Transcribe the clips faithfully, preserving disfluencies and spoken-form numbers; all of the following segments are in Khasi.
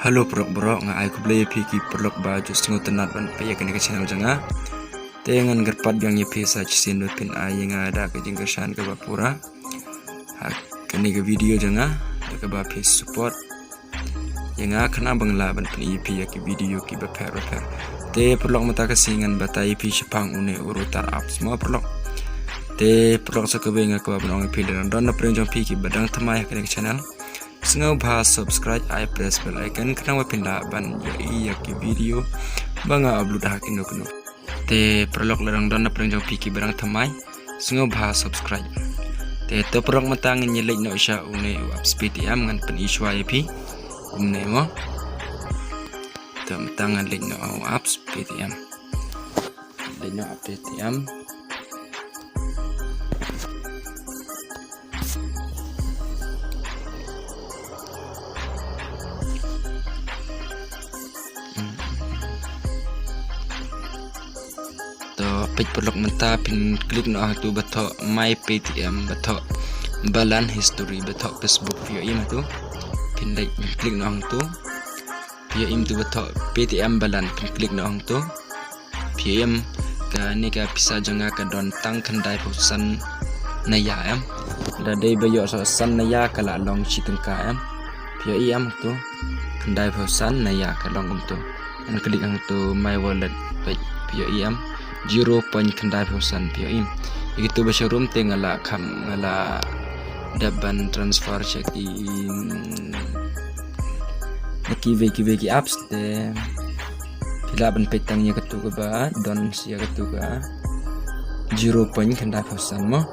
Hello paralok baroh, nga ai khublei ïa phi ki paralok ba ju sngewtynnat ban peit ïa kane ka channel jong nga. Te ngan kyrpad biang ïa phi sa shisien ba phin ai ïa nga da ka jingkyrshan kaba pura ha kane ka video jong nga, da kaba phi support ïa nga khnang ba ngan lah ban pyni ïa phi ïa ki video kiba pher ba pher. Te paralok mynta ka sngi ngan batai ïa phi shaphang une u Router apps mo paralok. Te paralok sa kawei nga kwah ban ong ïa phi lada dang don na pdeng jong phi kiba dang thymmai ha kane ka channel, sngewbha subscribe, ai press bell icon khnang ba phin lah ban ïohi ïa ki video ba nga upload ha kino kino. Te paralok lada dang don na pdeng jong phi kiba dang thymmai, sngewbha subscribe. Te to paralok mynta ngin ïa leit noh sha une u apps Paytm, ngan pyni shuwa ïa phi kumne mo. Te mynta ngan leit noh u apps Paytm. Leit noh apps Paytm. To peit paralok mynta phin click noh hangtu ba thoh My Paytm, ba thoh Balance History, ba thoh Facebook, phi ïohi hangtu. Phin leit phin click noh hangtu. Phi ïohi hangtu ba thoh Paytm Balance, phin click noh hangtu. Phi ïohi em, kane ka pisa jong nga ka don tang khyndaiphew san naya em. Lada dei ba ïoh sa san naya ka la long shi tyngka em. Phi ïohi em hangtu, khyndaiphew san naya ka long kumtu. Ngan click hangtu My Wallet, peit, phi ïohi em, zero point khyndaiphew san, phi ïohi em. Ïa kitu ba sharum te nga la kham, nga la dep ban transfer sha ki, na kiwei kiwei ki apps te phi lah ban peit tang ïa katu kaba don sha katu ka zero point khyndaiphew san mo.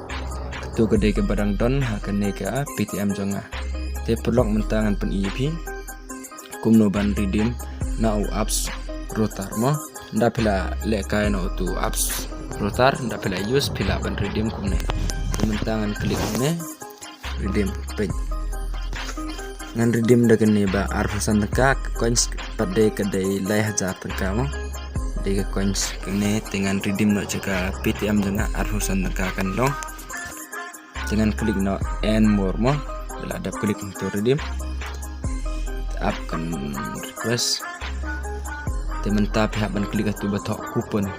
Katu ka dei kaba dang don ha kane ka Paytm jong nga. Te paralok mynta ngan pyni ïa phi kumno ban redeem na u apps Router mo. Nda phi la lehkai na utu apps Router, nda phi la use, phi lah ban redeem kumne. Te mynta ngan click kumne. Redeem, peit. Ngan redeem da kane ba arphew san tyngka, ka coins pat dei ka dei lai hajar tyngka mo. Dei ka coins kane, te ngan redeem noh sha ka Paytm jong nga, arphew san tyngka kan long. Te ngan click noh earn more mo. Te la dep click hangtu redeem. Te ap kan request. Te mynta phi hap ban click hangtu ba thoh coupon.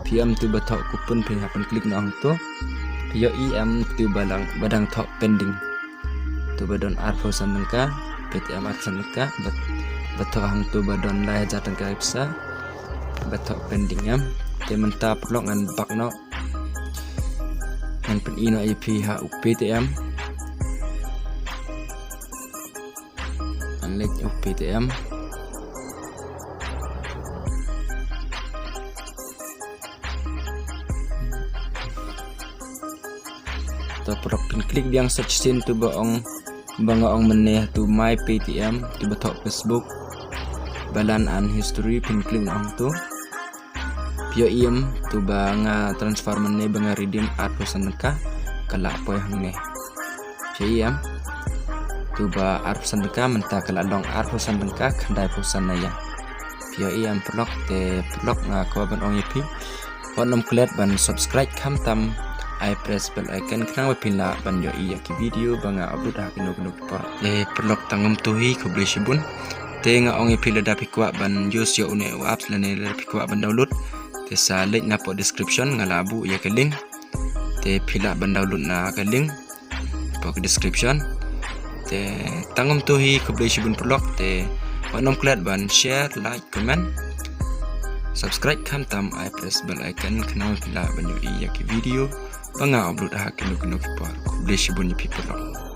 Phi ïohi em, tu ba thoh coupon phi hap ban click noh hangtu. Phi ïohi em, tu ba dang, ba dang thoh pending. Tu ba don arphew san tyngka, Paytm arphew san tyngka, ba, ba thoh hangtu ba don lai hajar tyngka pisa. Ba thoh pending em. Te mynta paralok ngan back noh. Ngan pyni noh ïa phi ha u Paytm. Ngan leit u Paytm. To paralok phin click biang sa shisien tu ba ong, ba nga ong mynne tu My Paytm, tu ba thoh Facebook, balance and history, phin click noh hangtu. Phi ïohi em, tu ba nga transfer mynne ba nga redeem arphew san tyngka, ka la poi hangne. Phi ïohi em, tu ba arphew san tyngka mynta ka la long arphew san tyngka khyndaiphew san naya. Phi ïohi em paralok, te paralok nga kwah ban ong ïa phi, wat nym klet ban subscribe khamtam ai press bell icon khnang ba phin lah ban ïohi ïa ki video ba nga upload ha kino kino ki por. Te paralok tang kumtu hi, khublei shibun. Te nga ong ïa phi lada phi kwah ban use ïa une u apps lane lada phi kwah ban download, te sa leit na poh description nga la buh ïa ka link. Te phi lah ban download na ka link poh description. Te tang kumtu hi, khublei shibun paralok, te wat nym klet ban share, like, comment, subscribe khamtam ai press bell icon khnang phin lah ban ïohi ïa ki video ba nga upload ha kino kino ki por. Khublei shibun ïa phi paralok.